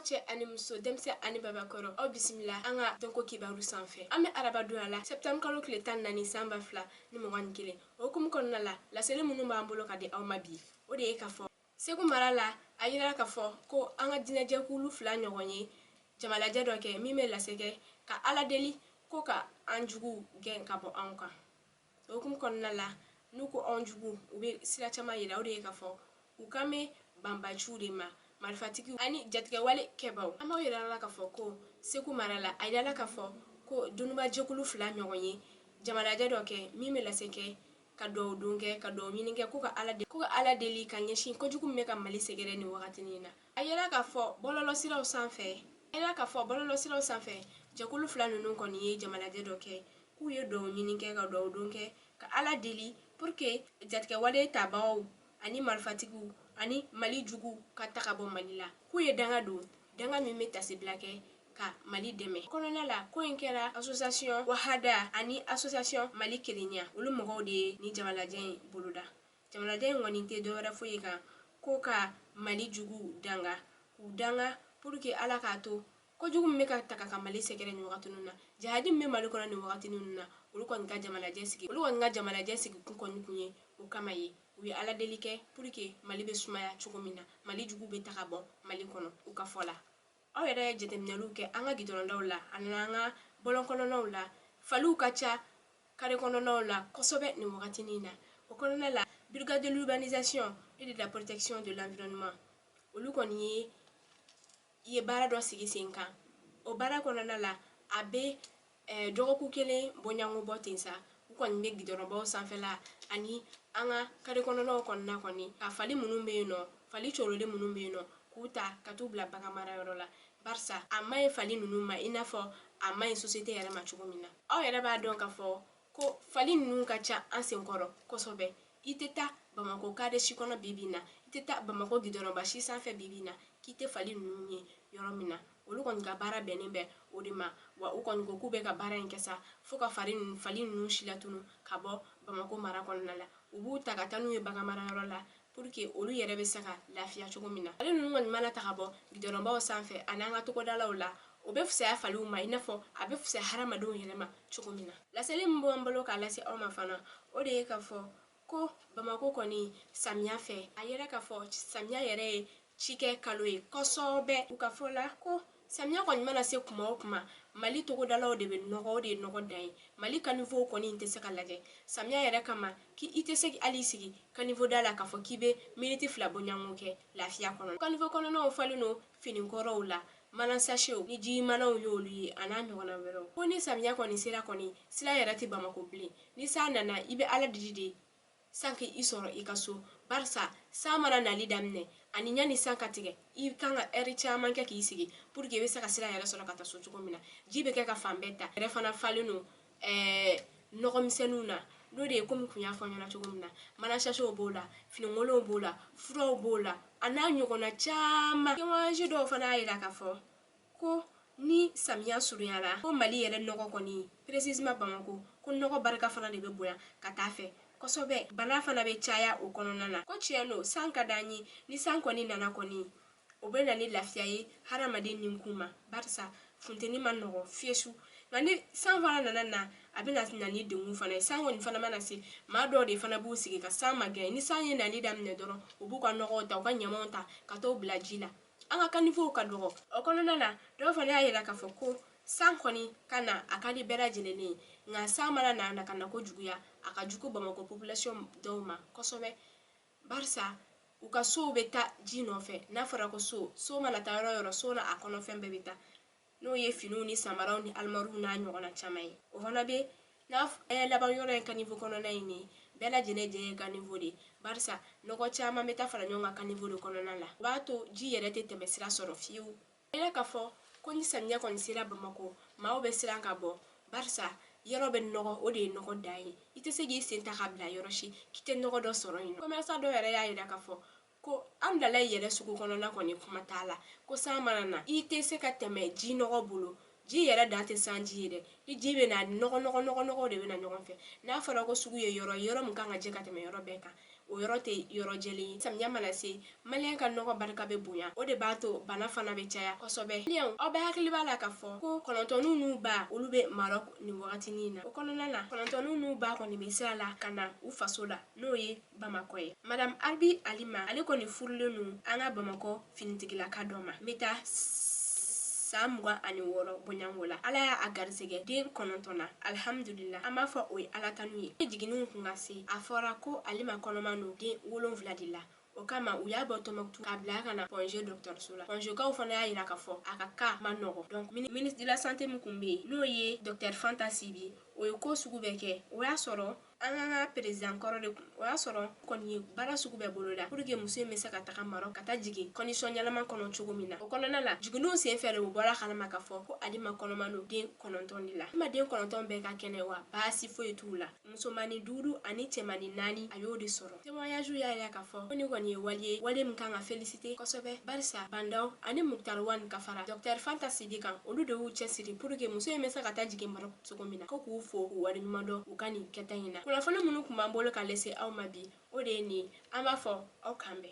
Cɛ ani muso, denmisɛn ani babakɔrɔ, aw bisimila an ka dɔnko kibaru sanfɛ. An bɛ arabadonya la, septembre kalo tile 14, san 2021. O hukumu kɔnɔna la, laseli minnu b'an bolo ka di aw ma bi, o de ye ka fɔ Segu mara la, a yirala k'a fɔ ko an ka diinɛjɛkulu fila ɲɔgɔn ye jamalajɛ dɔ kɛ min bɛ lase kɛ ka Ala deli ko ka an jugu gɛn ka bɔ anw kan. O hukumu kɔnɔna la, n'u ko anw jugu, u bɛ sira caman yira. O de ye k'a fɔ u kan bɛ banbaciw de ma, marifatigiw ani jatigɛwale kɛbaw. An b'aw yira la k'a fɔ ko Segu mara la, a yirala k'a fɔ ko dɔnnibajɛkulu fila ɲɔgɔn ye jamalajɛ dɔ kɛ min bɛ lase kɛ ka duwawu don kɛ, ka duwawu ɲini kɛ, ko ka Ala deli ka ɲɛsin kojugu min bɛ ka Mali sɛgɛrɛ nin wagati in na. A yira k'a fɔ bɔlɔlɔsiraw sanfɛ, jɛkulu fila ninnu kɔni ye jamalajɛ dɔ kɛ, k'u ye duwawu ɲini kɛ, ka duwawu don kɛ, ka Ala deli pour que jatigɛwale tabagaw ani marifatigiw ani Mali jugu ka taga bɔ Mali la, k'u ye danga don, danga min bɛ tasibila kɛ ka Mali dɛmɛ kɔnɔna la. Ko in kɛra association Wahada ani association Mali Kelenya, olu mɔgɔw de ye ni jamalajɛ in boloda. Jamalajɛ in kɔni tɛ dɔwɛrɛ foyi kan ko ka Mali jugu danga, k'u danga pour que Ala k'a to kojugu min bɛ ka taga ka Mali sɛgɛrɛ nin wagati ninnu na, jahadi min bɛ Mali kɔnɔ nin wagati ninnu na. Olu kɔni ka jamalajɛ sigi kun kɔni kun ye o kama ye. U ye Ala deli kɛ pour que Mali bɛ sumaya cogo min na, Mali jugu bɛ taga bɔ Mali kɔnɔ, u ka fɔ la. Aw yɛrɛ ye jateminɛliw kɛ an ka gidɔrɔndaw la ani an ka bɔlɔn kɔnɔnaw la, faliw ka ca kare kɔnɔnaw la kosɛbɛ nin wagati in na. O kɔnɔna la, brigade de l'urbanisation et de la protection de l'environnement, olu kɔni ye baara dɔ sigi sen kan. O baara kɔnɔna la, a bɛ dɔgɔkun kelen bɔɲɔgɔnko bɔ ten sa, u kɔni bɛ gidɔrɔnbaw sanfɛla ani an ka kare kɔnɔnaw kɔnɔna kɔni, ka fali minnu bɛ yen nɔ, fali corolen minnu bɛ yen nɔ, k'u ta ka t'u bila bagan marayɔrɔ la, barisa a ma ɲi fali ninnu ma i n'a fɔ a ma ɲi société yɛrɛ ma cogo min na. Aw yɛrɛ b'a dɔn k'a fɔ ko fali ninnu ka ca an senkɔrɔ kosɛbɛ. I tɛ taa Bamakɔ kare si kɔnɔ bi bi in na, i tɛ taa Bamakɔ gidɔrɔnba si sanfɛ bi bi in na k'i tɛ fali ninnu ye yɔrɔ min na. Olu kɔni ka baara bɛnnen bɛ o de ma wa. U kɔni ko k'u bɛ ka baara in kɛ sa fo ka fari fali ninnu si latunu ka bɔ Bamakɔ mara kɔnɔna la. U b'u ta ka taa n'u ye bagan marayɔrɔ la pour que olu yɛrɛ bɛ se ka lafiya cogo min na. Fali ninnu kɔni mana ta ka bɔ gidɔrɔnbaw sanfɛ ani an ka togodalaw la, o bɛ fisaya faliw ma i n'a fɔ a bɛ fisaya hadamadenw yɛrɛ ma cogo min na. Laseli min b'an bolo k'a lase aw ma fana, o de ye k'a fɔ ko Bamakɔ kɔni, samiya fɛ, a yɛrɛ k'a fɔ samiya yɛrɛ ye cikɛ kalo ye kosɛbɛ. U ka fɔ la ko samiya kɔni mana se kuma o kuma, Mali togodalaw de bɛ nɔgɔ, o de ye nɔgɔ dan ye. Mali caniveau kɔni tɛ se ka lajɛ samiya yɛrɛ kama, k'i tɛ se hali sigi caniveau da la k'a fɔ k'i bɛ miniti 2 bɔɲɔgɔnko kɛ lafiya kɔnɔ. Caniveau kɔnɔnaw falen don finikɔrɔw la, mana sachetw ni ji manaw y'olu ye, a n'a ɲɔgɔnna wɛrɛw. Ko ni samiya kɔni sera kɔni, sira yɛrɛ tɛ Bamakɔ bilen. Ni san nana, i bɛ Ala deli de san k'i sɔrɔ i ka so, barisa san mana nali daminɛ ani yanni san ka tigɛ, i kan ka ɛri caman kɛ k'i sigi pour que i bɛ se ka sira yɛrɛ sɔrɔ ka taa so cogo min na. Ji bɛ kɛ ka fan bɛɛ ta yɛrɛ fana falen don nɔgɔmisɛnninw na, n'o de ye komi kun y'a fɔ ɲɛna cogo min na, mana sachetw b'o la, finikolonw b'o la, furaw b'o la, a n'a ɲɔgɔnna caman. Témoignage dɔw fana y'a yira k'a fɔ ko ni samiya surunyara, ko Mali yɛrɛ nɔgɔ kɔni, précisément Bamakɔ, ko nɔgɔ barika fana de bɛ bonya ka taa fɛ kosɛbɛ. Bana fana bɛ caya o kɔnɔna na. Ko tiɲɛ don, san ka d'an ye. Ni san kɔni nana kɔni, o bɛ na ni lafiya ye hadamaden ni kun ma, barisa funteni ma nɔgɔ fiyewu. Nka ni san fana nana na, a bɛ na ni degun fana ye. San kɔni fana mana se, maa dɔw de fana b'u sigi ka san magɛn. Ni san ye nali daminɛ dɔrɔn, u b'u ka nɔgɔw ta, u ka ɲamanw ta ka t'o bila ji la. An ka caniveauw ka dɔgɔ o kɔnɔna na. Dɔw fana y'a yira k'a fɔ ko san kɔni ka na, a ka di bɛɛ lajɛlen ye, nka san mana na ka na ko juguya, a ka jugu Bamakɔ population dɔw ma kosɛbɛ, barisa u ka sow bɛ taa ji nɔfɛ. N'a fɔra ko so, so mana taa yɔrɔ o yɔrɔ, so n'a a kɔnɔfɛn bɛɛ bɛ taa, n'o ye finiw ni samaraw ni alimariw n'a ɲɔgɔnna caman ye. O fana bɛ n'a laban yɔrɔ in caniveau kɔnɔna in de, bɛɛ lajɛlen jɛ ye caniveau de, barisa nɔgɔ caman bɛ taa fara ɲɔgɔn kan caniveau de kɔnɔna la. O b'a to ji yɛrɛ tɛ tɛmɛ sira sɔrɔ fiyewu. A k'a fɔ ko ni samiya kɔni sera Bamakɔ, maaw bɛ siran ka bɔ, barisa yɔrɔ bɛ nɔgɔ, o de ye nɔgɔ dan ye. I tɛ se k'i sen ta ka bila yɔrɔ si k'i tɛ nɔgɔ dɔ sɔrɔ yen. Commerçant dɔw yɛrɛ y'a yira k'a fɔ ko an bilala i yɛrɛ sugu kɔnɔna kɔni, kuma t'a la ko san mana na, i tɛ se ka tɛmɛ ji nɔgɔ bolo. Ji yɛrɛ dan tɛ sanji ye dɛ, ni ji bɛ na, nɔgɔ nɔgɔ nɔgɔ nɔgɔ de bɛ na ɲɔgɔn fɛ. N'a fɔra ko sugu ye yɔrɔ ye, yɔrɔ min kan ka jɛ ka tɛmɛ yɔrɔ bɛɛ kan, O yɔrɔ tɛ yɔrɔ jɛlen ye. Samiya mana se, maliyɛn ka nɔgɔ barika bɛ bonya, o de b'a to bana fana bɛ caya kosɛbɛ. Maliyɛnw, aw bɛɛ hakili b'a la k'a fɔ ko kɔnɔntɔnninw n'u ba, olu bɛ Maroc nin wagatinin na. O kɔnɔna na, kɔnɔntɔnninw n'u ba kɔni bɛ sira la ka na u faso la, n'o ye Bamakɔ ye. Madame Arbi Alima, ale kɔni furulen don an ka Bamakɔ finitigilaka dɔ ma. N bɛ taa san 26 bonyanko la. Ala y'a garisɛgɛ den 9 na, alihamudulila, an b'a fɔ o ye Ala tanu ye. Jiginniw kun ka se, a fɔra ko Alima kɔnɔman don den 7 de la. O kama, u y'a bɔ Tɔnbɔkutu k'a bila ka na Point G dɔgɔtɔrɔso la. Point G kaw fana y'a yira k'a fɔ a ka cas ma nɔgɔ. Donc ministre de la santé min kun bɛ yen, n'o ye docteur Fanta Sibi, o ye ko sugu bɛɛ kɛ. O y'a sɔrɔ an ka président kɔrɔ de kun, o y'a sɔrɔ kɔni ye baara sugu bɛɛ boloda pour que muso in bɛ se ka taga Maroc ka taa jigin condition ɲɛnama kɔnɔ cogo min na. O kɔnɔna la, jiginniw sen fɛ de, u bɔra kalama k'a fɔ ko Alima kɔnɔman don den 9 de la. Alima den 9 bɛɛ ka kɛnɛ, wa baasi foyi t'u la. Musomanin 5 ani cɛmanin 4, a y'o de sɔrɔ. Témoignage y'a yira k'a fɔ ko nin kɔni ye wale ye, wale min kan ka féliciter kosɛbɛ, barisa Bah N'Daw ani Moctar Ouane ka fara docteur Fanta Sibi kan, olu de y'u cɛsiri pour que muso in bɛ se ka taa jigin Maroc cogo min na. Ko k'u fo k'u waleɲuman dɔn u ka nin kɛta in na. Kunnafoni minnu tun b'an bolo ka lase aw ma bi, o de ye nin ye. An b'a fɔ aw k'an bɛn.